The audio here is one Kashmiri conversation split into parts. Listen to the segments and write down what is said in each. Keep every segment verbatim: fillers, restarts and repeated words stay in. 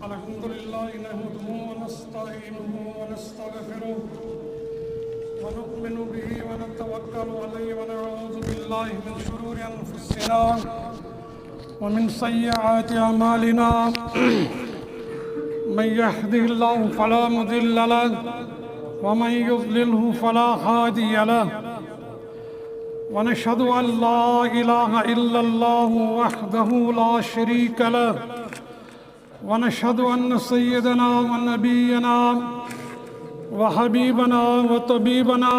الحمد لله نحمده ونستعينه ونستغفره ونؤمن به ونتوكل عليه ونعوذ بالله من شرور أنفسنا ومن سيئات أعمالنا. من يهده الله فلا مضل له ومن يضلله فلا هادي له. ونشهد أن لا إله إلا الله وحده لا شريك له. ونشهد أن سيدنا ونبينا وحبيبنا وطبيبنا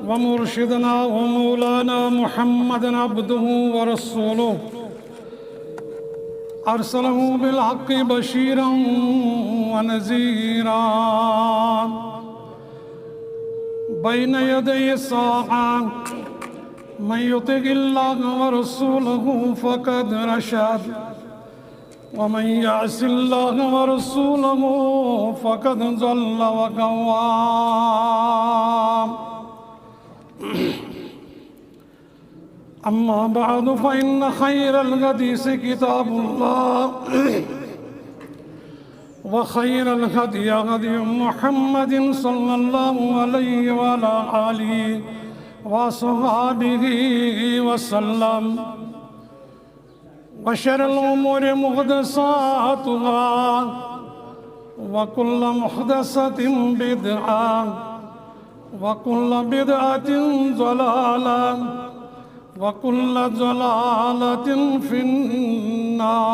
ومرشدنا ومولانا محمدا عبده ورسوله، أرسله بالحق بشيرا ونذيرا بين يدي الساعة. من يطع الله ورسوله فقد رشد، ومن يعص الله ورسوله فقد ضل وغوى. أما بعد، فإن خير الحديث كتاب الله، وخير الهدي هدي محمد صلى الله عليه وعلى آله وصحبه وسلم، وشر الأمور محدثاتها، وكل محدثة بدعة، وكل بدعة ضلالة، وكل ضلالة في النار.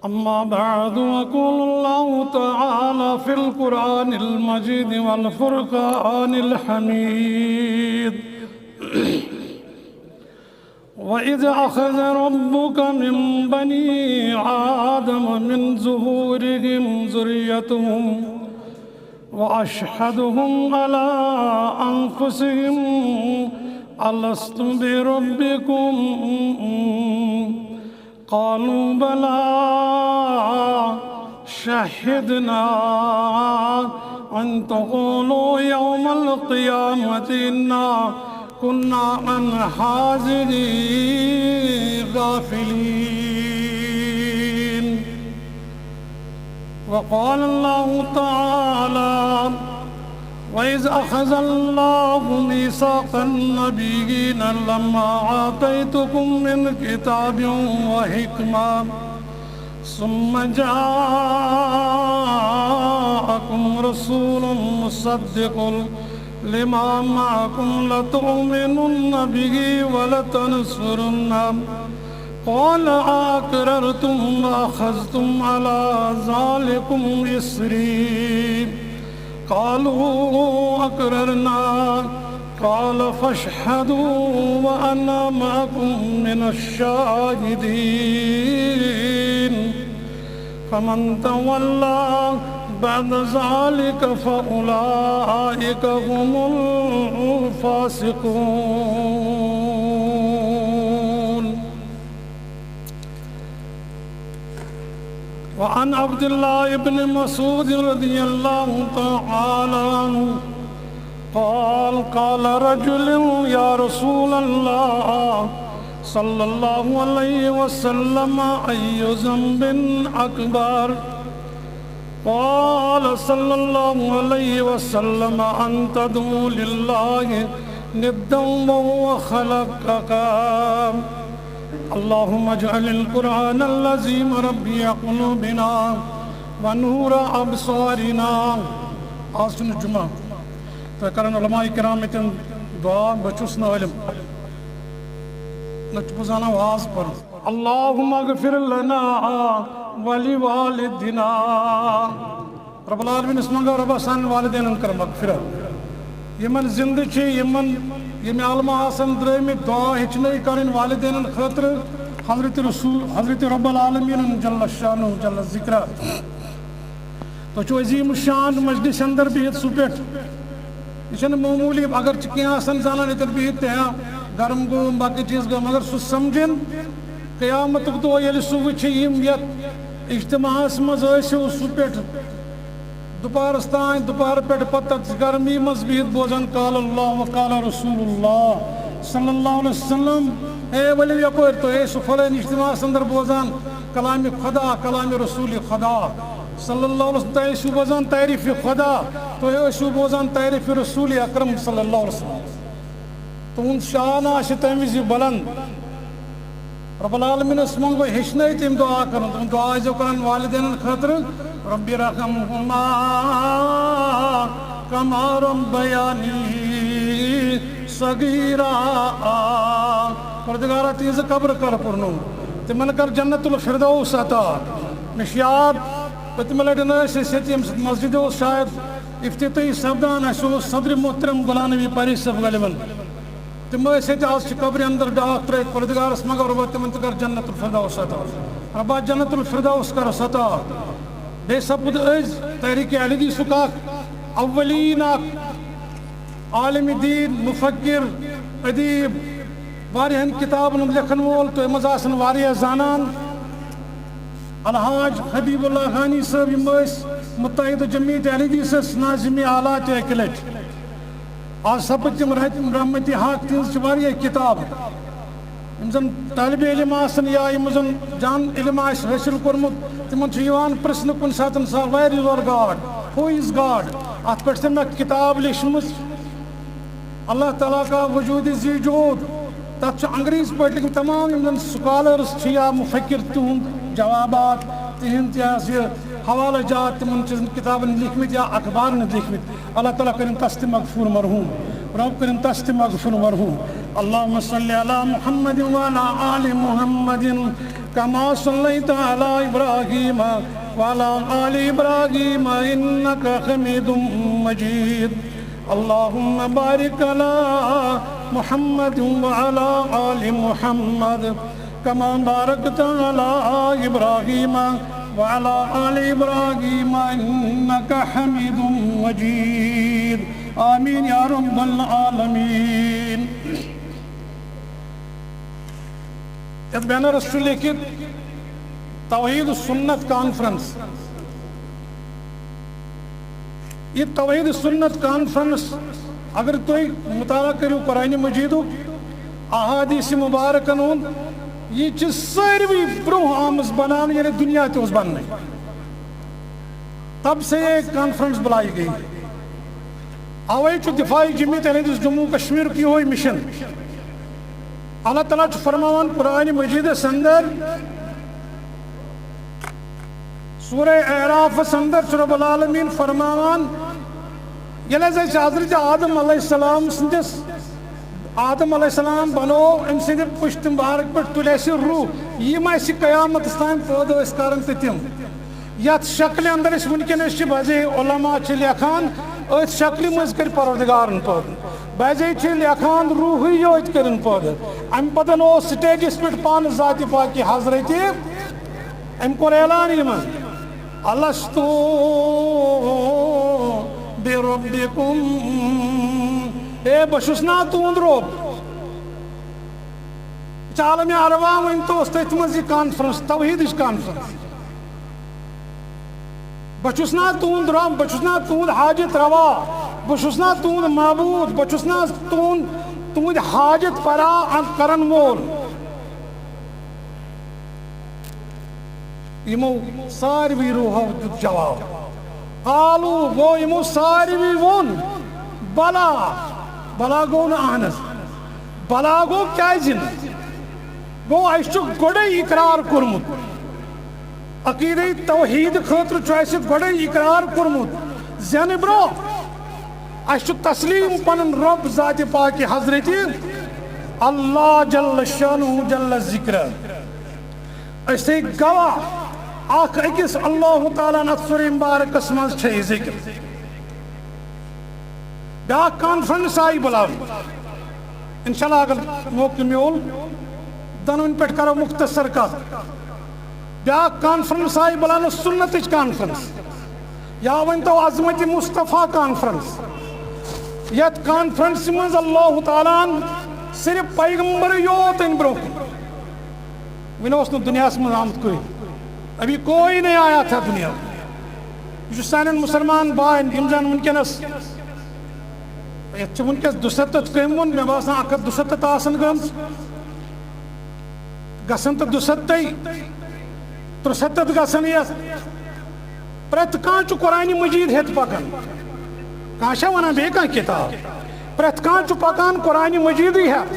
أما بعد، يقول الله تعالى في القرآن المجيد والفرقان الحميد: وإذ أخذ ربك من بني آدم من ظهورهم ذريتهم وأشهدهم على أنفسهم ألست بربكم؟ قالوا بلى شهدنا أن تقولوا يوم القيامة إنا كنا عن هذه غافلين. وقال الله تعالى: وإذ أخذ الله ميثاق النبيين لما آتيتكم من كتاب وحكمة ثم جاءكم رسول مصدق لما معكم لتؤمنن به ولتنصرنه قال أأقررتم وأخذتم على ذلكم إصري؟ قالوا أقررنا. قال فاشهدوا وأنا معكم من الشاهدين. فمن تولى بعد ذلك فأولئك هم الفاسقون. وعن عبد الله بن مسعود رضي الله تعالى عنه قال: قال رجل: يا رسول الله صلى الله عليه وسلم، أي ذنب أكبر؟ قال صلى الله عليه وسلم: أن تدعو لله ندا وهو خلقك. اللهم اجعل القرآن العظيم ربيع قلوبنا ونور أبصارنا. آز چھُنہٕ جمعہ، تہٕ کرن علماء کرام ییٚتٮ۪ن دعا، بہٕ چھُس نہٕ عٲلِم، نہ چھُس بہٕ زانان واز پَرُن۔ اللهم اغفر لنا ولوالدنا۔ رب العالمینس منٛگو، رۄبا سانٮ۪ن والدینن کر مغفرت۔ یِمن زندٕ چھِ، یِمن، یِم عالمہ آسن درٛٲمٕتۍ، دعا ہیٚچھنٲے کرٕنۍ والدینن خٲطرٕ۔ حضرت رسول، حضرت رب العالمینن جل شانہ جل ذکرہ۔ تُہۍ چھِو عظیم الشان مجلس اندر بِہِتھ سُہ پٮ۪ٹھ۔ یہِ چھَنہٕ معموٗلی، اگر چھِ کینٛہہ آسان زانان ییٚتٮ۪ن بِہِتھ تہِ، ہا، گرم گوٚو، باقٕے چیٖز گوٚو، مگر سُہ سمجھِن قیامتُک دۄہ ییٚلہِ سُہ وٕچھِ، یِم یَتھ اجتماعس منٛز ٲسِو سُہ پٮ۪ٹھ دُپہرس تام، دُپہر پٮ۪ٹھ پتہٕ تَتھ گرمی منٛز بِہِتھ بوزان قال اللہ و قال رسول اللہ صلی اللہ علیہ وسلم۔ اے ؤلِو یَپٲرۍ، تُہۍ ٲسِو فلٲنۍ اجتماعس اندر بوزان کلامِ خدا، کلامِ رسولِ خدا صلی اللہ علیہ وسلم، تُہۍ ٲسِو بوزان تعریفِ خدا، تُہۍ ٲسِو بوزان تعریفِ رسولِ اکرم صلی اللہ علیہ وسلم۔ تُہُنٛد شان آسہِ تَمہِ وِزِ بلند۔ رب العالمینس منٛگو ہیٚچھنٲیِو تِم دعا کرُن۔ تِم دعا ٲسۍزیو کران والدینن خٲطرٕ، رب ارحمہما کما ربیانی صغیرا۔ پروردگارا، تِہنٛزٕ قبرٕ کر پُرنو، تِمن کر جنت الفردوس عطا۔ مےٚ چھُ یاد، پٔتمہِ لٹہِ نہٕ ٲسۍ أسۍ ییٚتہِ، ییٚمہِ ساتہٕ مسجدِ اوس شاید افتتاحی سپدان، اَسہِ اوس صدرِ محترم غلام نبی پاری صٲب غالباً۔ تِم ٲسۍ ییٚتہِ، آز چھِ قبرِ اندر ڈاکھ ترٲیِتھ، پروردگارس منٛگو رۄبا تِمن تہِ کر جنت الفردوس عطا۔ رۄبا جنت الفردوس کرس عطا۔ بیٚیہِ سپُد أزۍ تحریک اہل حدیثُک اکھ اولین اکھ عالم دین، مفکر، ادیب، واریاہن کتابن ہُنٛد لیکھن وول، تۄہہِ منٛز آسن واریاہ زانان، الحاج حبیب اللہ خانی صٲب، یِم ٲسۍ متحدہ جمعیت اہل حدیثس ناظم اعلیٰ تہِ اکہِ لٹہِ۔ آز سپٕدۍ تِم رحمت، رحمت حق، تِہنٛز چھِ واریاہ کتاب۔ یِم زن طالب علم آسن یا یِم زن جان علم آسہِ حٲصِل کوٚرمُت، تِمن چھُ یِوان پرژھنہٕ کُنہِ ساتہٕ سا، "Where is your God? Who is God?" اتھ پٮ۪ٹھ چھِ مےٚ کتاب لیچھمٕژ، اللہ تعالیٰ کا وجود ذی جود۔ تتھ چھُ انگریز پٲٹھۍ لیکھمٕتۍ، تمام یِم زن سکالرس چھِ یا مفکر، تِہُنٛد جوابات، تِہنٛد یہِ حظ یہِ حوالہٕ جات، تِمن چھِ کتابن لیکھمٕتۍ یا اخبارن لیکھمٕتۍ۔ اللہ تعالیٰ کٔرِن تس تہِ مغفور مرحوم۔ رب کٔرِن تس تہِ مغفور مرحوم۔ اللهم صل على محمد وعلى آل محمد كما صليت على إبراهيم وعلى آل إبراهيم إنك حميد مجيد. اللهم بارك على محمد وعلى آل محمد كما باركت على إبراهيم وعلى آل إبراهيم إنك حميد مجيد. آمين يا رب العالمين. یتھ بینرس چھُ لیکھِتھ توحید سنت کانفرنس۔ یہِ توحید سنت کانفرنس، اگر تُہۍ مطالعہ کٔرِو قرآن مجیدُک، احادیث مبارکن ہُنٛد، یہِ چھِ ساروی برونٛہہ آمٕژ بناونہٕ، ییٚلہِ دُنیا تہِ اوس بننٕے۔ تب سے یہ کانفرنس بلائی گئی۔ اوے چھُ دفاعی جمعیت اہل حدیث جموں کشمیر کی ہوئی مشن۔ اللہ تعالیٰ چھُ فرماوان قرآن مجیدس اندر، سورہ اعرافس اندر چھُ رب العالمین فرماوان، ییٚلہِ حظ أسۍ حضرت آدم علیہ السلام سٕنٛدِس، آدم علیہ السلام بنوو أمۍ سٕنٛدِ پُشتہِ مبارک پٮ۪ٹھ تُلۍ اَسہِ روح، یِم اَسہِ قیامتس تام پٲدٕ ٲسۍ کران تہٕ تِم۔ یتھ شکلہِ اندر أسۍ وٕنکیٚنس چھِ، بعضے علماء چھِ لیکھان، أتھۍ شکلہِ منٛز کٔرۍ پروردگارن پٲدٕ۔ بعضے چھِ لیکھان، روحٕے یوت کٔرِن پٲدٕ۔ امہِ پتہٕ اوس سٹیجس پٮ۪ٹھ پانہٕ ذاتِ پاکِ حضرتِ، أمۍ کوٚر اعلان یِمن، "الست بربکم؟" اے، بہٕ چھُس نا تُہُنٛد رۄب؟ یہِ چھِ عالمِ ارواح، وۄنۍ تہِ اوس تٔتھۍ منٛز یہِ کانفرنس، توحیدٕچ کانفرنس۔ بہٕ چھُس نا تُہُنٛد رۄب، بہٕ چھُس نا تُہُنٛد حاجت روا، بہٕ چھُس نا تُہُنٛد معبوٗد، بہٕ چھُس نا تُہُنٛد، تُہُنٛد حاجت پرا کرن وول؟ یِمو ساروی روحو دیُت جواب۔ قالو، گوٚو یِمو ساروی ووٚن، بلا۔ بلا گوٚو نہٕ اہن حظ۔ بلا گوٚو کیازِ نہٕ؟ گوٚو اَسہِ چھُ گۄڈَے اقرار کوٚرمُت۔ عقیدے توحید خٲطرٕ چھُ اَسہِ گۄڈَے اقرار کوٚرمُت۔ زینہٕ برونٛہہ اَسہِ چھُ تسلیٖم پنُن رۄب ذاتِ پاکِ حضرتِ اللہ جل شانہ جل ذکرہ۔ أسۍ تھٲے گواہ اکھ أکِس، اللہ تعالیٰ ہن اتھ سورہ مبارکس منٛز چھے ذکر۔ بیاکھ کانفرنس آیہِ بُلاونہٕ۔ انشاءاللہ اگر موقعہٕ میول، دۄنوٕنۍ پٮ۪ٹھ کرو مختصر کتھ۔ بیاکھ کانفرنس آیہِ بُلاونہٕ، سنتٕچ کانفرنس۔ یا ؤنۍ تو عظمت مصطفیٰ کانفرنس۔ یتھ کانفرنسہِ منٛز اللہ تعالیٰ ہن صرف پیغمبر یوت أنۍ برونٛہہ کُن۔ وۄنۍ اوس نہٕ دُنیاہس منٛز آمُت کٕہٕنۍ۔ ابھی کوئی نہیں آیا تھا دنیا۔ یہِ چھُ سانٮ۪ن مُسلمان باین، یِم زن وٕنکیٚنس، یتھ چھِ وٕنکیٚس دُستتھ کٔمۍ ووٚن، مےٚ باسان اکھ ہتھ دُستتھ آسن گٔمٕژ۔ گژھن تہٕ دُستتٕے، ترُستتھ گژھن یتھ۔ پرٛٮ۪تھ کانٛہہ چھُ قرآنِ مجیٖد ہٮ۪تھ پکان۔ کانٛہہ چھا ونان بیٚیہِ کانٛہہ کِتاب؟ پرٛٮ۪تھ کانٛہہ چھُ پکان قرآنِ مجیٖدٕے ہٮ۪تھ۔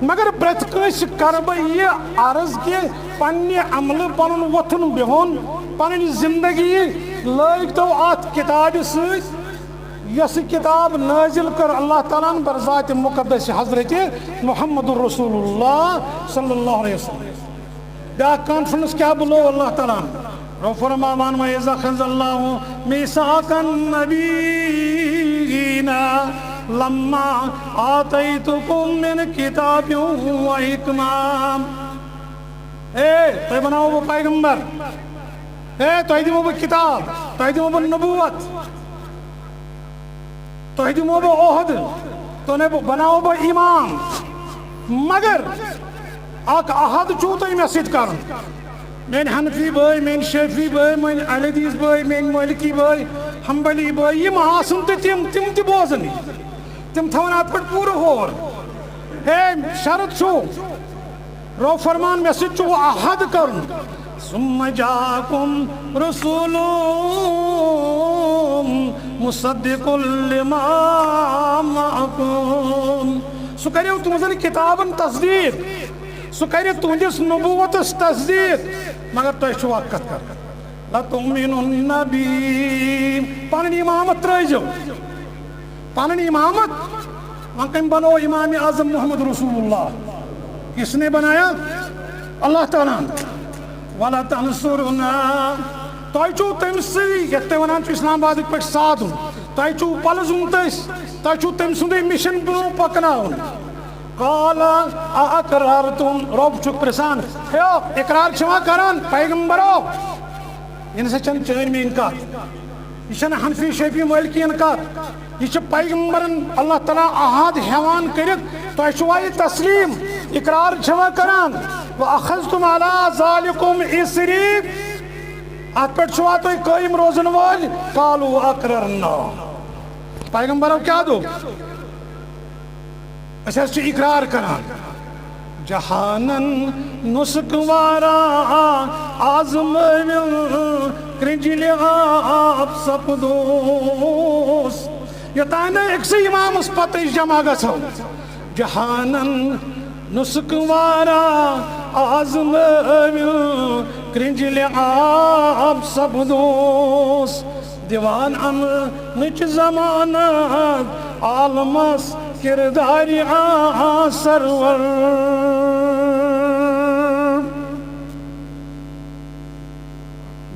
مگر پرٛٮ۪تھ کٲنٛسہِ کرٕ بہٕ یہِ عرض کہِ پننہِ عملہٕ، پنُن وۄتھُن بِہُن، پنٕنۍ زندگی لٲگۍ تو اتھ کتابہِ سۭتۍ، یۄس کتاب نٲزِل کٔر اللہ تعالیٰ ہن بر ذات مقدس حضرت محمد رسول اللہ صلی اللہ علیہ وسلم۔ بیاکھ کانفرنس کیٛاہ بُلو اللہ تعالیٰ ہن؟ رب فرماوان، وَإِذَا أَخَذَ اللَّهُ مِيثَاقَ النَّبِيِّينَ لَمَّا آتَيْتُكُم مِّن كِتَابٍ وَحِكْمَةٍ۔ اے، تۄہہِ بناوو بہٕ پیغمبر۔ اے، تۄہہِ دِمو بہٕ کتاب، تۄہہِ دِمو بہٕ نبوت، تۄہہِ دِمو بہٕ عہد، تۄہہِ بہٕ بناوو بہٕ امام۔ مگر اکھ عہد چھُو تۄہہِ مےٚ سۭتۍ کرُن۔ میٲنۍ حنفی بٲے، میٲنۍ شافعی بٲے، میٲنۍ اہل حدیث بٲے، میٲنۍ مالکی بٲے، حنبلی بٲے، یِم آسن تہٕ تِم، تِم تہِ بوزن، تِم تھاون اتھ پٮ۪ٹھ پوٗرٕ غور۔ ہے، شرط چھُ، رب فرمان، مےٚ سۭتۍ چھُ عہد کرُن۔ ثم جاءكم رسول مصدق لما معكم۔ سُہ کرِ تُہنٛزن کتابن تصدیق، سُہ کرِ تُہنٛدِس نبوتس تصدیق۔ مگر تۄہہِ چھُو اکھ کتھ کرٕنۍ، لَتُؤْمِنُنَّ بِی۔ پنٕنۍ امامت ترٲیزیو، پنٕنۍ امامت۔ وۄنۍ کٔمۍ بنوو امام اعظم محمد رسول اللہ؟ کس نے بنایا؟ اللہ تعالیٰ ہن۔ وَلَتَنْصُرُنَّ۔ تۄہہِ چھُو تٔمۍ سٕے، یتھ تُہۍ ونان چھِو اسلام آبادٕکۍ پٲٹھۍ سادُن، تۄہہِ چھُو پلزُن تٔسۍ، تۄہہِ چھُو تٔمۍ سُنٛدُے مِشن برونٛہہ پکناوُن۔ قَالَ أَأَقْرَرْتُمْ۔ رب چھُکھ پرژھان، ہے، اقرار چھِوا کران پیغمبرو؟ یہِ نسا چھنہٕ چٲنۍ میٲنۍ کتھ، یہِ چھنہٕ حنفی شافعی مالکی یَن کتھ، یہِ چھِ پیغمبرن اللہ تعالیٰ عہد ہٮ۪وان کٔرِتھ، تۄہہِ چھُوا یہِ تسلیم، اقرار چھِوا کران؟ وَأَخَذْتُمْ عَلَىٰ ذَٰلِكُمْ إِصْرِي۔ اتھ پٮ۪ٹھ چھُوا تُہۍ قٲیِم روزن وٲلۍ؟ قَالُوا أَقْرَرْنَا۔ پیغمبرو کیٛاہ دوٚپ؟ أسۍ حظ چھِ اقرار کران۔ جہانن نسخہٕ وارا آزمٲوِل کرٛنٛجلہِ آب سپدوس۔ یوٚتانۍ نہٕ أکسٕے امامس پتہٕ أسۍ جمع گژھو۔ جہانن نسخہٕ وارا آزمٲوِل کرٛنٛجلہِ آب سپدوس۔ دِوان امنٕچ ضمانت عالمس کردارِ آ سرور۔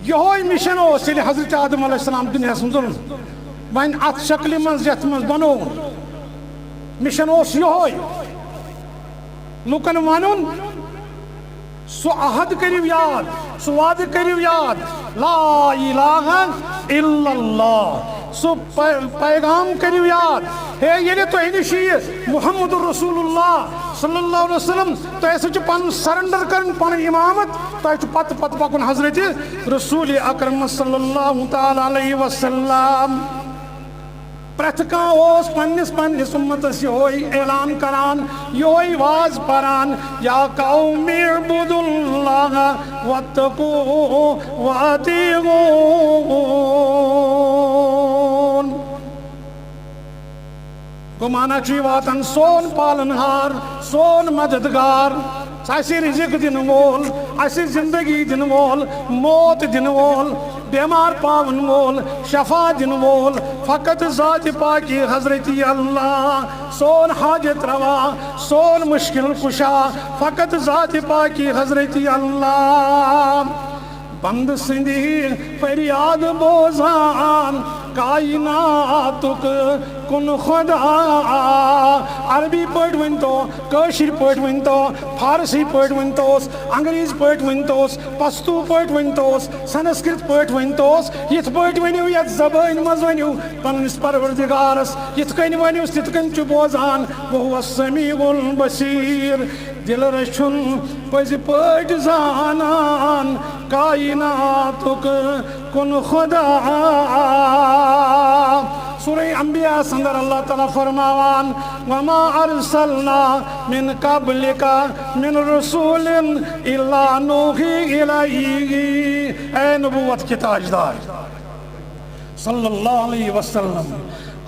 یہوے مِشن اوس ییٚلہِ حضرت آدم علیہ السلام دُنیاہس منٛز اوٚن۔ وۄنۍ اتھ شکلہِ منٛز یتھ منٛز بنووُن، مِشن اوس یہوے۔ لوٗکن ونُن، سُہ عہد کٔرِو یاد، سُہ وعدٕ کٔرِو یاد، لا الہ الا اللہ۔ سُہ پے-، پیغام کٔرِو یاد۔ ہے، ییٚلہِ تۄہہِ نِش یہِ محمد رسول اللہ صلی اللہ علیہ وسلم، تۄہہِ ہسا چھُ پنُن سرنڈر کرُن، پنٕنۍ امامت، تۄہہِ چھُ پتہٕ پتہٕ پکُن حضرت رسول اکرم صلی اللہ تعالیٰ علیہ وسلم۔ پرٛٮ۪تھ کانٛہہ اوس پننِس پننِس اُمتس یِہوے اعلان کران، یِہوے واز پران، یا قوم اعبدوا اللہ واتقوہ واطیعون۔ گوٚو معنی چھُ یہِ واتان، سون پالن ہار، سون مددگار، اسہِ رزق دِنہٕ وول، اسہِ زندگی دِنہٕ وول، موت دِنہٕ وول، بیمار پاون وول، شفا دِنہٕ وول، فقط ذات پاکی حضرت اللہ۔ سون حاجت روا، سون مشکل کشا، فقط ذات پاکی حضرت اللہ۔ بندٕ سٕنٛدِ فریاد بوزان کائناتُک کُن خدا۔ عربی پٲٹھۍ ؤنۍتو، کٲشِر پٲٹھۍ ؤنۍتو، فارسی پٲٹھۍ ؤنۍتوس، انگریزی پٲٹھۍ ؤنۍتوس، پستوٗ پٲٹھۍ ؤنۍتوس، سنسکرت پٲٹھۍ ؤنۍتوس، یِتھ پٲٹھۍ ؤنِو، یَتھ زبٲنۍ منٛز ؤنِو، پنٛنِس پروردگارس یِتھ کٔنۍ ؤنِو، تِتھ کٔنۍ چھُ بوزان۔ وَهُوَ السَّمِيعُ الْبَصِيرُ۔ دِلہٕ رَچھُن پٔزۍ پٲٹھۍ زانان کائناتُک کُن خدا۔ سورہ انبیاء اندر اللہ تعالیٰ فرماوان، وما ارسلنا من قبلک من رسول الا نوحی الیہ۔ اے نبوت کے تاجدار، صلی اللہ علیہ وسلم،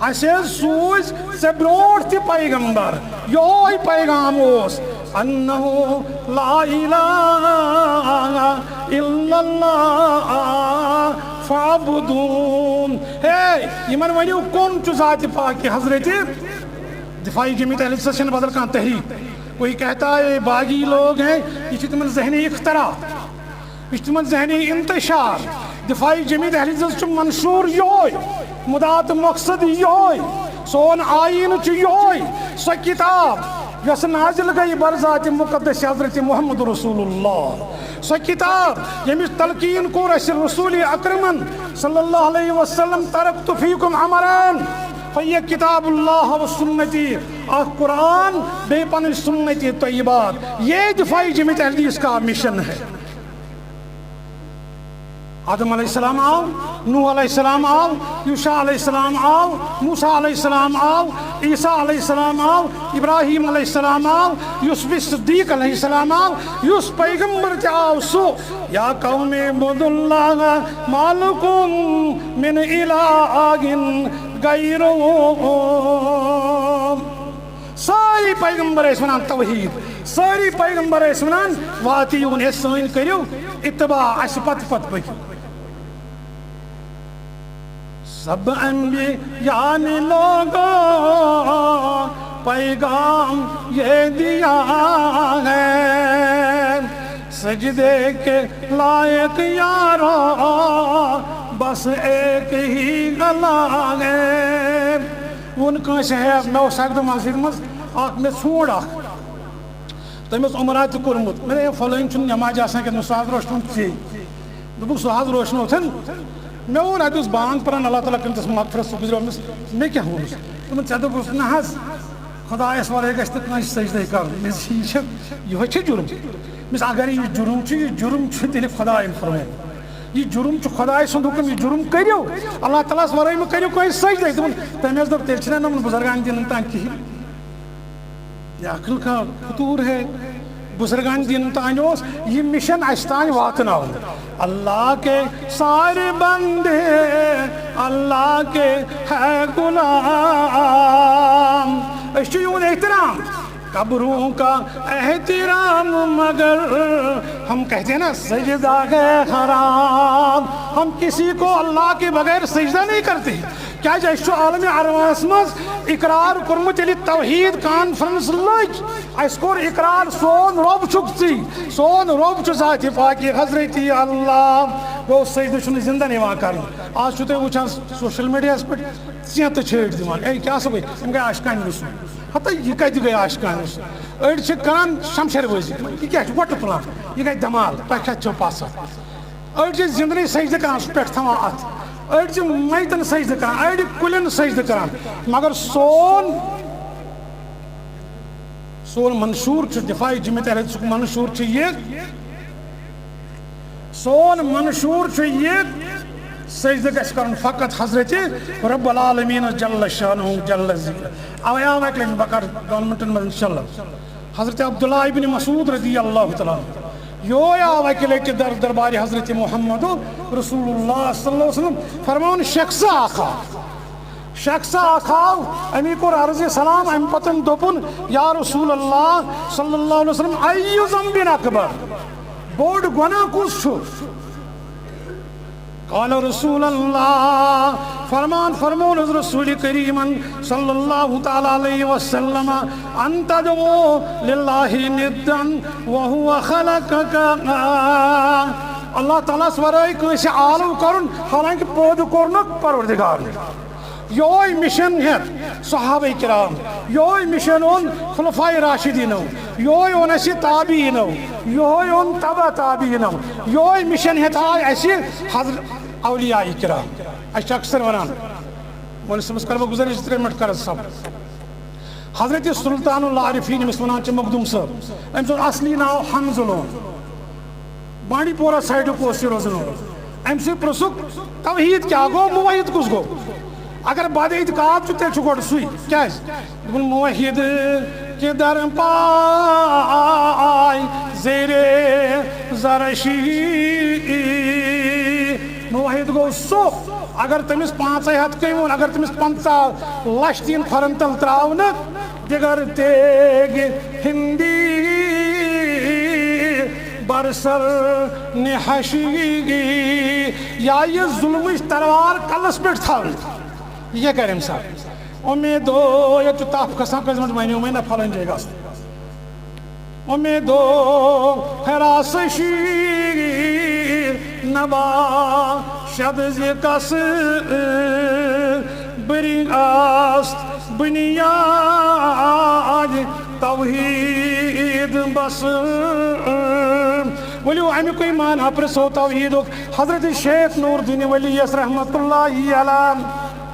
اسہِ حظ سوٗز ژےٚ برونٛٹھ تہِ پیغمبر، یہوے پیغام اوس، انہ لا الہ الا اللہ فاعبدون۔ ہے، یِمن ؤنِو، کون چھُ ذات پاک؟ حضرت دفاعی جماعت اہل سنت چھنہٕ بدل کانٛہہ تحریک۔ کوئی کہتا ہے باغی لوگ ہیں، یہ چھِ تِمن ذہنی اختراع، یہ چھِ تِمن ذہنی انتشار۔ دفاعی جماعت اہل سنت چھُ منشور یہوے، مدعا تہٕ مقصد یہوے، سون آئین چھُ یہوے۔ سۄ کتاب یۄس نازل گٔے بر ذات مقدس حضرت محمد رسول اللہ، سۄ کتاب ییٚمِچ تلقین کوٚر اسہِ رسول اکرمن صلی اللہ علیہ وسلم، ترکت فیکم امرین، فہی کتاب اللہ و سنتی، اکھ قرآن بیٚیہِ پنٕنۍ سنت طیبات۔ یہ دفاعی جماعت اہل حدیث کا مشن ہے۔ آدم علیہ السلام آو، نوح علیہ السلام آو، یوشع علیہ السلام آو، موسیٰ علیہ السلام آو، عیسیٰ علیہ السلام آو، ابراہیم علیہ السلام آو، یوسف صدیق علیہ السلام آو، یُس پیغمبر تہِ آو سُہ، یا قوم اعبدوا اللہ ما لکم من الہ غیرہ۔ سٲری پیغمبر ٲسۍ ونان توحید، سٲری پیغمبر ٲسۍ ونان واتی یون، ہے سٲنۍ کٔرِو اتباع، اسہِ پتہٕ پتہٕ پٔکِو۔ سب انبیاء نے لوگوں پیغام یہ دیا ہے، سجدے کے لائق یارو بس ایک ہی اللہ ہے۔ ووٚن کٲنٛسہِ، ہے، مےٚ اوس اَکہِ دۄہ مسجد منٛز اَکھ مےٚ ژھونٛڈ اَکھ۔ تٔمۍ اوس عمرہ تہِ کوٚرمُت۔ مےٚ دوٚپ، ہے، فلٲنۍ چھُنہٕ نٮ۪مازِ آسان کینٛہہ۔ دوٚپُن، سُہ حظ روشنو تھن۔ دوٚپُکھ، سُہ حظ روشنو تھن۔ مےٚ ووٚن، اَتہِ اوس بانٛگ پران، اللہ تعالیٰ کٔرِنۍ تَس مغفرت، سُہ گُزریو أمِس۔ مےٚ کیٛاہ ووٚنُس؟ دوٚپُن، ژےٚ دوٚپُس نہ حظ، خۄدایَس وَرٲے گژھِ نہٕ کٲنٛسہِ سجدَے کَرُن۔ مےٚ دوٚپُس، یہِ چھُ، یِہوٚے چھُ جُرُم۔ مےٚ دوٚپُس، اگر یہِ جُرُم چھُ، یہِ جُرُم چھُ تیٚلہِ خۄدایَن فرمومُت۔ یہِ جُرُم چھُ خۄداے سُنٛد حُکُم، یہِ جُرُم کٔرِو۔ اللہ تعالیٰ ہَس وَرٲے مہٕ کٔرِو کٲنٛسہِ سجدَے۔ دوٚپُن، تٔمۍ حظ دوٚپ، تیٚلہِ چھِنہ نہٕ یِمَن بُزرگان دیٖنَن تام کِہیٖنۍ۔ یہ عقل کا فطور ہے۔ بزرگان دین تانۍ اوس یہ مشن اسہِ تانۍ واتناوُن۔ اللہ کے سارے بندے اللہ کے ہے غلام۔ أسۍ چھِ یِہُنٛد احترام، قبروں کا احترام، مگر ہم کہتے ہیں نا سجدہ ہے حرام۔ ہم کسی کو اللہ کے بغیر سجدہ نہیں کرتے۔ کیازِ اَسہِ چھُ عالمِ ارواحس منٛز اقرار کوٚرمُت، ییٚلہِ توحید کانفرنس لٔج، اَسہِ کوٚر اقرار، سون رۄب چھُکھ ژٕے، سون رۄب چھُ ذاتِ پاکی حضرتی اللہ۔ گوٚو، سجدٕ چھُنہٕ زندن یِوان کرنہٕ۔ آز چھُو تُہۍ وٕچھان سوشل میڈیاہس پٮ۪ٹھ ژینتہٕ چھٲڑۍ دِوان، اے کیٛاہ سا گٔے؟ یِم گٔے عاشقانہِ رسول۔ ہتا یہِ کتہِ گٔے عاشقانہِ رسول؟ أڑۍ چھِ کران شمشیر بٲزی، یہِ کیٛاہ چھُ وۄٹہٕ تُلان؟ یہِ گٔے دمال، تۄہہِ کتہِ چھو پژھ؟ أڑۍ چھِ زِندنٕے سجدٕ کران، سُہ پٮ۪ٹھ تھاوان اَتھ۔ أڑۍ چھِ میتَن سجدٕ کران، أڑۍ کُلٮ۪ن سجدٕ کران۔ مگر سون، سون منشور چھُ دفاعِ جماعت اہل حدیثُک منشور چھُ یہِ، سون منشور چھُ یہِ، سجدٕ گژھِ کرُن فقط حضرت رب العالمین جل شانہ جل ذکر۔ اوے آو اَکہِ لَٹہِ بہٕ کرٕ دۄن مِنٹَن منٛز انشاءاللہ۔ حضرت عبداللہ ابن مسعود رضی اللہ تعالیٰ عنہ، یہوے آو اَکہِ لَٹہِ در دربارِ حضرت محمد رسول اللہ صلی اللہ علیہ وسلم، فرماوان، شخص اکھ آو، شخص اکھ آو، امی کوٚر عرضِ سلام، امہِ پتہٕ دوٚپُن، یا رسول اللہ صلی اللہ علیہ وسلم، ای ذنب اکبر، بوٚڑ گۄناہ کُس چھُ؟ قال رسول اللہ، فرمان فرمون از رسول کریمن صلی اللہ تعالیٰ علیہ وسلم، ان تدعو للہ ندا وهو خلقک۔ اللہ تعالیٰ ہس ورٲے کٲنٛسہِ آلو کرُن، حالانکہ پٲدٕ کوٚرنُکھ پروردگار۔ یہوے مشن ہیتھ صحابہ کرام، یہوے مشن اون خلفائے راشدینو، یہوے اون اسہِ تابعینو، یہوے اون تبع تابعینو، یہوے مشن ہیتھ آے اسہِ حضرت اولیاء کرام۔ اسہِ چھِ اکثر ونان، وۄنۍ صُبحس کرٕ بہٕ گُزٲرِش زٕ ترٛےٚ منٹ کرٕ صبر۔ حضرت سلطان العارفین، ییٚمِس ونان چھِ مخدوم صٲب، أمۍ سُنٛد اصلی ناو حنظلون۔ بانڈی پورہ سایڈُک اوس یہِ روزان۔ أمۍ سٕے پرٛژھُکھ، توحید کیٛاہ گوٚو، موحد کُس گوٚو؟ اگر بد اعتقاد چھُ، تیٚلہِ چھُ گۄڈٕ سُے۔ کیٛازِ؟ دوٚپُن، موحد کہ در پائے زیر زرشی۔ موحد گوٚو سُہ، اگر تٔمِس پانٛژے ہتھ کٔمۍ ووٚن، اگر تٔمِس پنٛژاہ لچھ تہِ یِن کھۄرن تل تراونہٕ، دگر تیگ ہندی بر سر نہشی۔ یا یہِ ظلمٕچ تلوار کلس پٮ۪ٹھ تھاونہٕ، یہِ کیٛاہ کرِ أمۍ ساتہٕ؟ امیدو، ییٚتہِ چھُ تپھ کھسان، کٲنٛسہِ منٛز ونیومے نہ پھلٲنۍ جایہِ گژھ۔ امیدو حراس شیر نبا شد ز کس بری است بنیاد توحید بس۔ ؤلِو اَمیُک ایمان پرٛژھو توحیدُک حضرت شیخ نور الدین ولی یس رحمت اللہ علیہ۔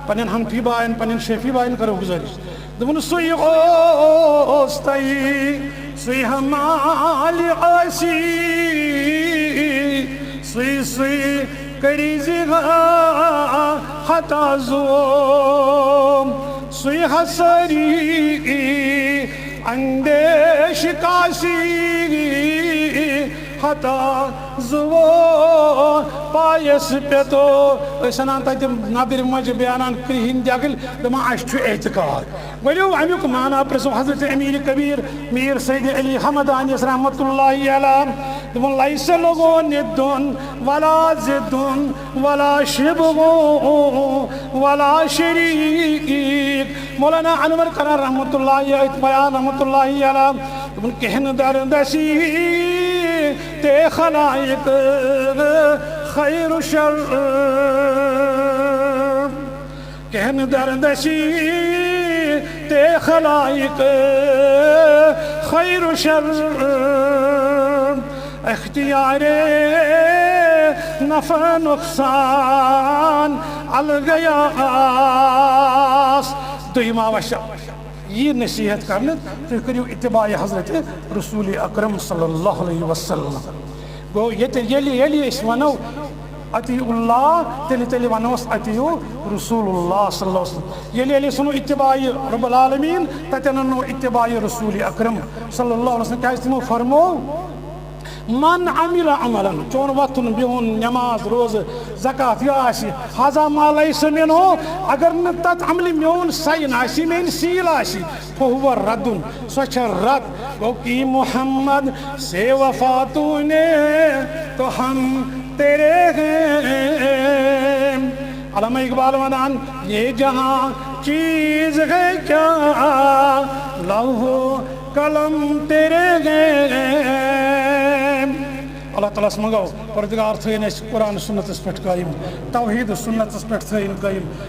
پننٮ۪ن حنفی باین، پننٮ۪ن شیفی باین کرو گزٲرِش۔ دوٚپُن، سُے اوس تۄہہِ، سُے ہمال آسی، سُے، سُے کٔرِزِ ہا خطا زو، سُے ہسٲری اندیش کاسی خطا زو پایس پٮ۪تو۔ أسۍ انان تتہِ نبرِ مۄنجہِ، بیٚیہِ انان کرٛہِنۍ دٮ۪گٕلۍ، دپان، اسہِ چھُ اعتقاد۔ ؤلِو امیُک معنی پرٛژھو حضرت امیر کبیر میر سید علی حمدانیس رحمت اللہ علیہ۔ دوٚپُن، لیس لہو ندن ولا ضدن ولا شبہ ولا شریک۔ مولانا انور کران رحمت اللہ علیہ، بیان رحمت اللہ علیہ۔ دوٚپُن، کہن در دسی تے خلائق خیر و شر۔ کہن در دسی تے خلائق خیر و شر، اختیار نفع نقصان الگیاس۔ دوٚیِم آو اَسہِ یہِ نصیحت کرنہٕ، تُہۍ کٔرِو اتباع حضرت رسول اکرم صلی اللہ علیہ وسلم۔ گوٚو، ییٚتہِ، ییٚلہِ، ییٚلہِ أسۍ ونو، اطیعوا اللہ، تیٚلہِ، تیٚلہِ ونوس، اطیعوا رسول اللہ صلی اللہ علیہ وسلم۔ ییٚلہِ، ییٚلہِ أسۍ ونو اتباع رب العالمین، تتٮ۪ن ونو اتباع رسول اکرم صلی اللہ علیہ وسلم۔ کیازِ تِمو فرمو، من عمل عملا، چون وۄتھُن بِہُن، نماز، روزٕ، زکوٰۃ، یہِ آسہِ، هذا ما لیس منہ، اگر نہٕ تتھ عملہِ میون sign آسہِ، میٲنۍ seal آسہِ، فہو ردن، سۄ چھےٚ رد۔ گوٚو کہ محمد سے وفا تو نے تو ہم تیرے ہیں۔ علامہ اقبال ونان، یہ جہاں چیز ہے کیا، لوح و قلم تیرے ہیں۔ اللہ تعالیٰ ہس منگو، پروردگار تھٲیِن اسہِ قرآن سنتس پٮ۪ٹھ قٲیِم، توحید سنتس پٮ۪ٹھ تھٲیِن قٲیِم۔